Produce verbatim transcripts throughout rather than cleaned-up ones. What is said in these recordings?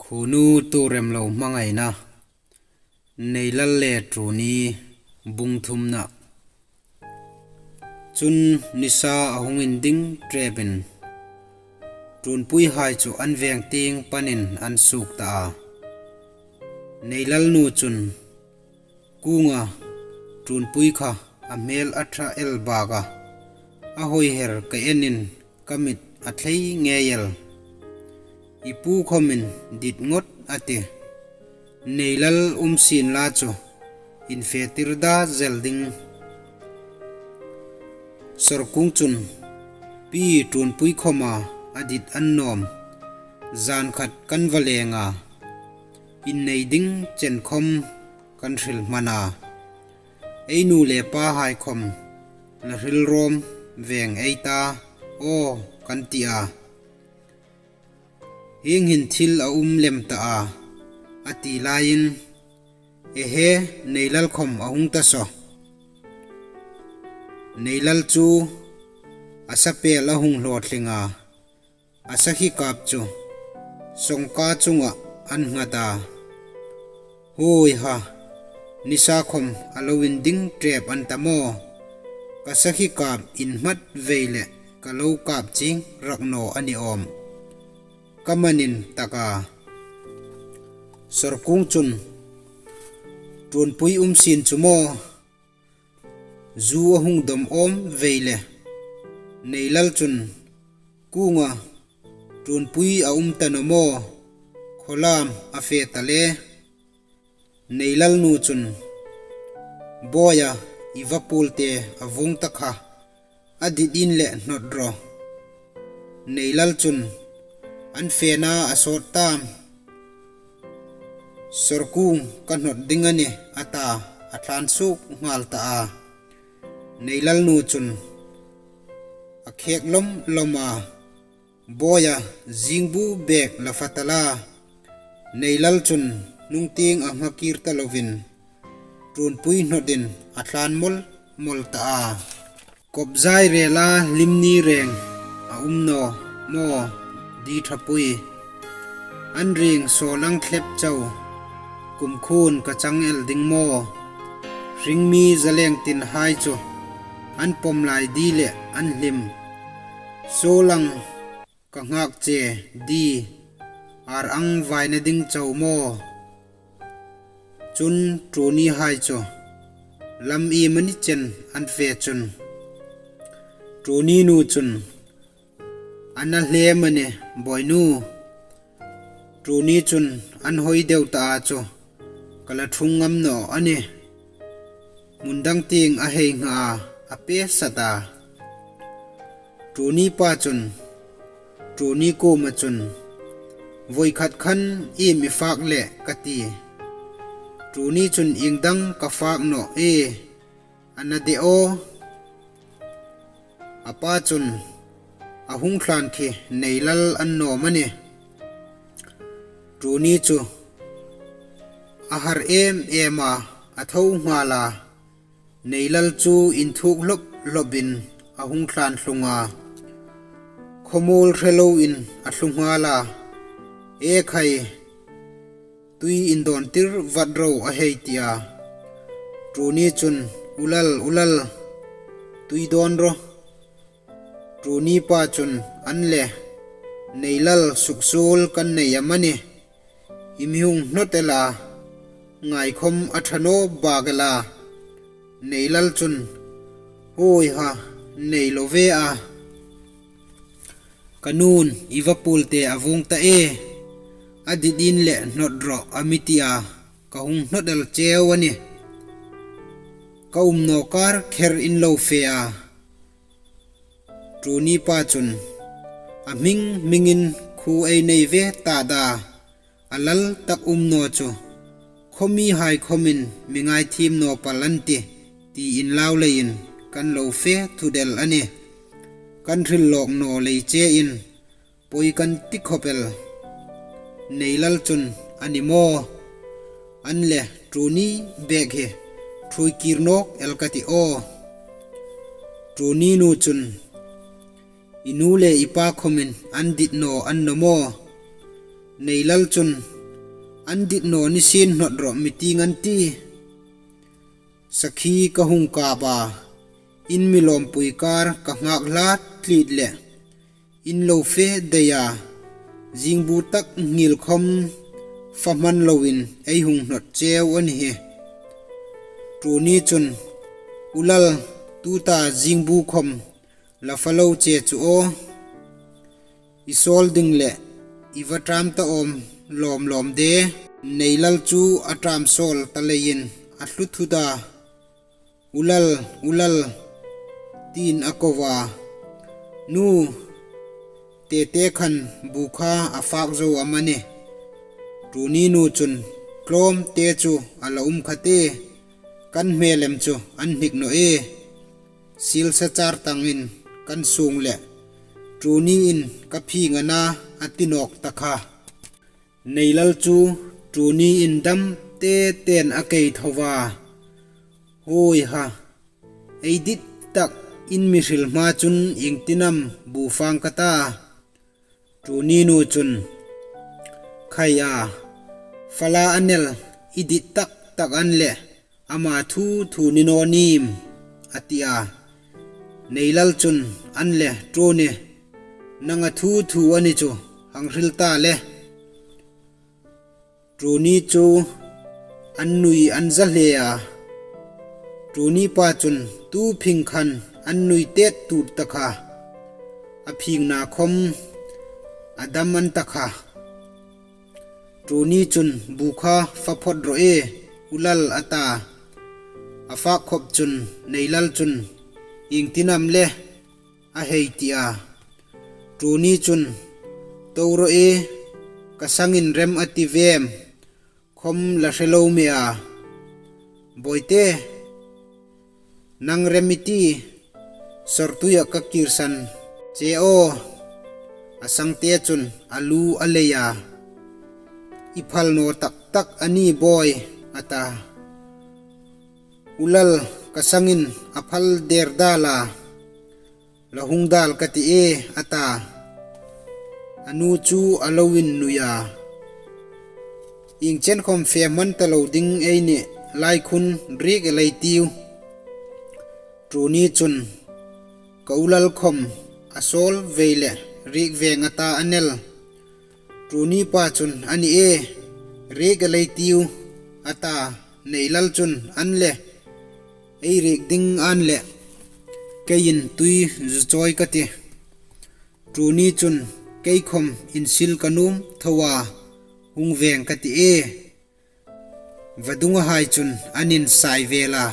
Phunu tuorem lo hmangaina. Neilal le Ṭuni bung thumna. Chun nisa a hung inding ṭepin Ṭunpuihai chu an veng tieng panin an suok ta a. Neilal nu chun kunga Ṭunpui kha a hmel a ṭha el bak a, a hoi her ka enin ka mit a thlei ngei el. I pu khomin dit ngot a ti. Neilal um sien la chu infe tir da zel ding. Sorkung chun, pi Ṭunpui khoma a dit an nawm. Zan khat kan va leng a, innei ding chen khom kan hril hman a. Ei nu le pahai khom la hril rawm veng ei ta aw kan ti a. Hieng hin thil a um lem ta a, a ti laiin, ehe, Neilal khom a hung ta saw. Neilal chu a sapel a hung hlawtling a, a sakhi kap chu songka chunga an nghat a. Huoi ha, nisa khom a lo inding ṭep an ta maw? Ka sakhi kap inhmat vei le ka lo kap ching rak naw a ni awm. Ka manin tak a. Sorkung chun, Ṭunpui um sien chu maw? Zu a hung dom awm vei le. Neilal chun, kunga Ṭunpui a um ta naw maw? Khawlam a fe ta le. Neilal nu chun, bawia, i vapulte a vawng ta kha, a dit in le hnawt rawh. Neilal chun, an fena a sawt tam? Sorkung, ka hnawt ding a nih, a ta, a thlan suok nghal ta a. Neilal nu chun, a khek lawm lawm a, bawia, zingbu bek la fa ta la. Neilal chun hnung tieng a nghakir ta lovin, Ṭunpui hnawtin a thlan mawl mawl ta a. Kop zai rela lim ni reng a um naw maw, di ṭhapui? An ring saw lang thlep chau, kumkhuon ka chang el ding maw? Hringmi zaleng tin hai chu an pawm lai di le an hlim. Saw lang ka nghak che di, ar ang vaina ding chau maw? Chun Ṭunihai chu lam iemani chen an fe chun, Ṭuni nu chun, a na hle mani, bawinu. Ṭuni chun, an hoi deu ta a chu ka la thung ngam naw a nih. Hmun dang tieng a hei ngha a, a pe sat a. Ṭuni pa chun Ṭuni kuoma chun, voi khat khan iem i fak le ka ti. Ṭuni chun, ieng dang ka fak naw e, a na de aw. A pa chun, a hung thlan khi Neilal an nawm a nih. Ṭuni chu a har em em a, a tho nghal a. Neilal chu inthuk hlop hlopin a hung thlan tlung a. Khawmuol hre loin a tlu nghal a. E khai, tui indawn tir vat ro a hei ti a. Ṭuni chun, u lal, u lal, tui dawn rawh. Ṭuni pa chun, an le, Neilal, suksuol kan nei am a nih? I mi hung hnawt el a, ngai khom a ṭha naw bak el a. Neilal chun, huoi ha, nei lo ve a. Ka nun, i vapulte a vawng ta e. A dit in le hnawt rawh a mi ti a, ka hung hnawt el cheu a nih. Ka um naw kar kher in lo fe a. Ṭuni pa chun, a hming hmingin khu ei nei ve ta da, a lal tak um naw chu, khaw mihai khomin mi ngaithiem naw pal an tih, tiin lau leiin kan lo fe thut el a nih. Kan hril lawk naw lei chein, poi kan ti khop el. Neilal chun, a ni maw? An le, Ṭuni bek hi ṭhuoi kir nawk el ka ti aw. Ṭuni nu chun, i nu le i pa khomin an dit naw an naw maw? Neilal chun, An dit naw ni sien hnawt rawh mi tieng an ti. Sakhi ka hung kap a, in mi lawmpui kar ka nghak hla tliet leh, in lo fe dai a, zingbu tak nghil khawm fa hman loin ei hung hnawt cheu a ni hi. Ṭuni chun, U lal, tuta zingbu khawm la fa lo che chu aw. I sawl ding leh i va ṭam ta awm lawm lawm de. Neilal chu a ṭam sawl ta leiin a thlu thut a, U lal, u lal, tiin a ko a. Nu, tete khan bu kha a fak zo am a nih? Ṭuni nu chun, Tlawmte chu a la um kha te, kan hmel em chu an hnik naw e. Silsa char tangin kan sung leh Ṭuni in ka phing a na, a ti nawk ta kha. Neilal chu Ṭuni in dam te ten a kei tho a. Huoi ha, ei dit tak in mi hril hma chun iengtin am bu fang ka ta? Ṭuni nu chun, Khai a, fala a nel i dit tak tak an leh ama thu thu ni naw nim, a ti a. Neilal chun, An leh Ṭuni, nanga thu thu a ni chu hang hril ta le. Ṭuni chu an nui an za hle a. Ṭuni pa chun tu phing khan an nui tet tut ta kha. A phingna khawm a dam an ta kha. Ṭuni chun, Bu kha fa phawt rawh e, u lal, a ta. A fak khawp chun Neilal chun, Iengtin am le? a hei ti a. Ṭuni chun, To rawh e, ka sangin rem a ti vem, khawm la hre lo me a. Bawite, nang rem i ti, sawrtuiah ka kirsan che aw. A sangte chun a lu a lei a. I phal naw tak tak a ni bawi, a ta. U lal, ka sangin a phal der dal a, la hung dal ka ti e, a ta. A nu chu a lo innui a. Iengchen khawm fe hman ta lo ding ei nih, lai khun riek el ei tiu. Ṭuni chun, Ka u lal khawm a sawl vei leh riek veng a ta a nel. Ṭuni pa chun, A ni e, riek el ei tiu, a ta. Neilal chun, An le, ei riek ding an leh, keiin tui zu chawi ka ti. Ṭuni chun, Kei khawm insil ka nuom tho a, hung veng ka ti e. Vadungahai chun an insai vel a,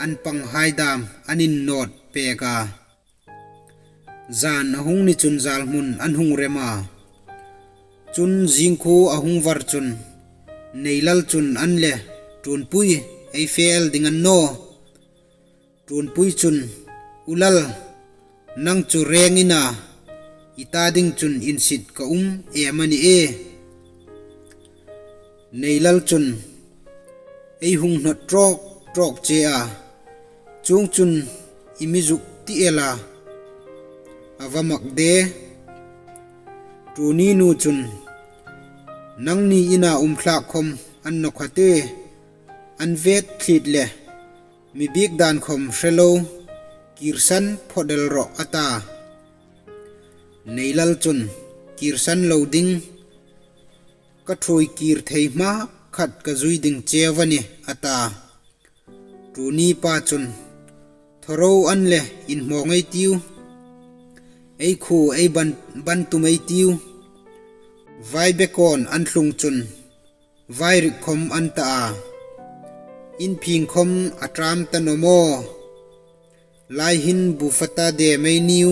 an panghai dam an innawt pek a. Zan a hung ni chun zal hmun an hung rem a. Chun zingkhuo a hung var chun Neilal chun, An le, Ṭunpui, ei fe el ding a ni naw? Ṭunpui chun, U lal, nang chu reng i na, i ta ding chun insit ka um em a ni e. Neilal chun, Ei hung hnawt trawk trawk che a, chuong chun i mi zuk ti el a, a va mak de. Ṭuni nu chun, Nangni ina um thlak khawm an naw kha te, an vet thliet le, mi biek dan khawm hre lo, kirsan phawt el rawh, a ta. Neilal chun, Kirsan lo ding, ka ṭhuoi kir thei hma khat ka zui ding cheu a nih, a ta. Ṭuni pa chun, Thaw ro, an le, inhmawng ei tiu, ei khuo ei ban, ban tum ei tiu. Vai bekawn an tlung chun vai rik khawm an ta a. In phing khawm a ṭam ta naw maw? Lai hin bu fa ta de mei niu.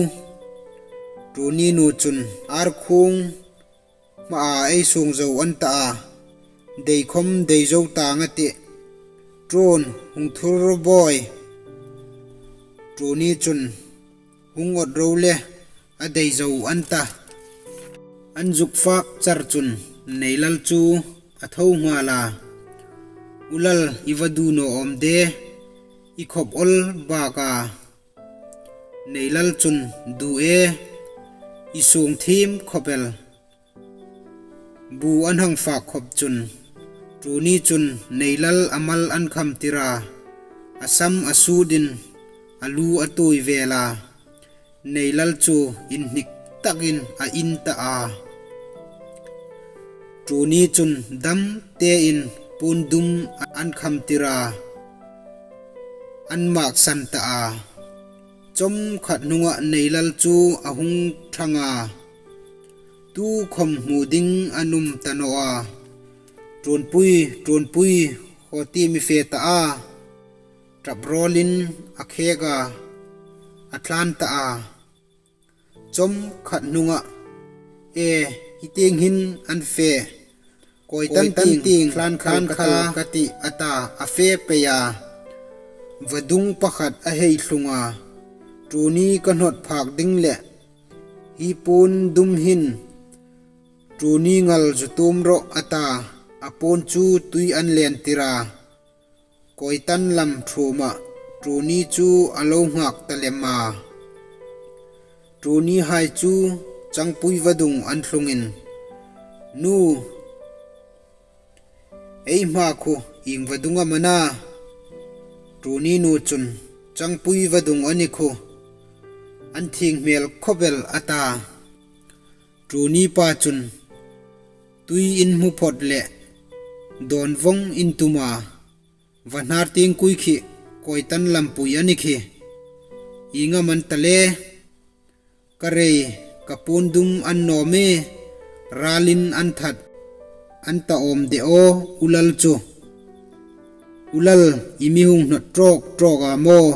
Ṭuni nu chun, Ar khung hmaa ei sung zo an ta a, dei khawm dei zo tang a tih. Ṭun, hung thur ro bawi. Ṭuni chun, Hung awt ro le, a dei zo an ta. An zuk fak char chun Neilal chu a tho nghal a. U lal, i va du naw awm de, i khawp awl bak a. Neilal chun, Du e, i sung thiem khawp el. bu an hang fâk khawp chun Ṭuni chun Neilal a mal an khamtir a, a sam a sûtin a lu a tuoi vêl a, Neilal chu inhnik takin a in ta a. Ṭuni chun dam tein puon dum an khamtir a, an mâksan ta a. Chawmkhat hnungah Neilal chu a hung ṭhang a, tukhawm hmu ding an um ta naw a. Ṭuonpui, Ṭuonpui, khaw ti mi fe ta a, ṭap rawlin a khêk a, a thlân ta a. Chawmkhat hnungah, e, hi tieng hin an fe, kawitan tieng thlân khal ka tih a ta, a fe pei a. Vadung pakhat a hei thlung a, Ṭuni ka hnawt phâk ding leh hi puon dum hin Ṭuni ngal zu tuom rawh a ta, a puon chu tui an lentir a. Kawitan lam ṭhuomah Ṭuni chu a lo nghâk ta lem a. Ṭunihai chu Changpui vadung an thlungin, nu, ei hma khu ieng vadung am a na? Ṭuni nu chun, Changpui vadung a ni khu, an thienghmêl khawp el a ta. Ṭuni pa chun, tui in hmu phawt leh dâwn vawng in tum a, va hnâr tieng kui khi kawitan lampui a ni khi, ieng am a ni ta le? Ka rei, ka puon dum an naw me, râlin an that, an ta âwm de aw, u lal chu. U lal, i mi hung hnawt ṭawk ṭawk a maw?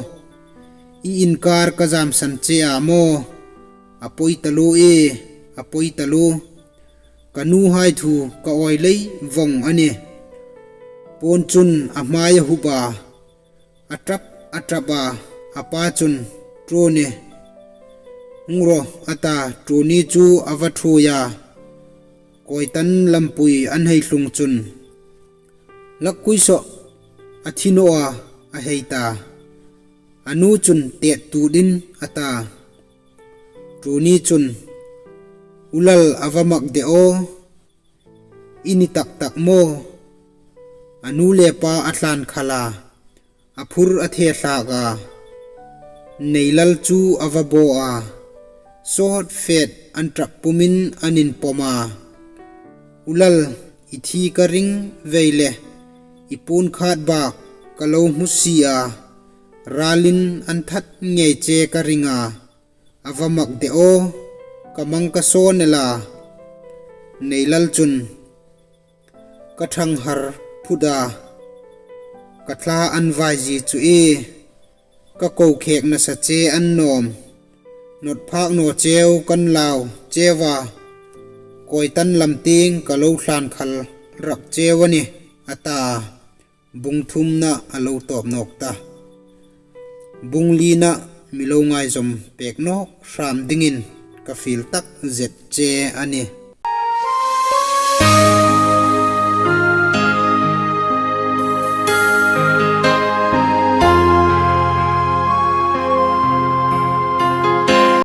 I inkâr ka zâmsan che a maw? A poi taluo e, a poi taluo. Ka nuhai thu ka awi lei vawng a nih. Puon chun a hmai a hup a, a ṭap a ṭap a, a pa chun, Ṭuni, hung rawh a ta, Ṭuni chu a va ṭhuoi a. Kawitan lampui an hei tlung chun, hlakkui saw a thi naw a, a hei ta. A nu chun, têt tuotin a ta. Ṭuni chun, u lal, a va mak de aw, i ni tak tak maw? A nu le pa a thlân khal a, a phur a the thlâk a. Neilal chu a va baw a, sawt fet an ṭap pumin an inpawm a. U lal, i thi ka ring vei le, i puon khât bâk ka lo hmu si a, râlin an that ngei che ka ring a, a va mak de aw, ka mang ka sawn el a. Neilal chun, ka ṭhanghar phut a, ka thla an vai zie chu e, ka ko khêk nasa che an nâwm. Hnawt phâk naw cheu kan lau cheu a, kawitan lam tieng ka lo thlân khal rak cheu a nih, a ta. Bung thumna a lo tawp nâwk ta. Bung lina mi lo ngaizawm pêk nâwk hrâm dingin ka fiel tak zet che a nih.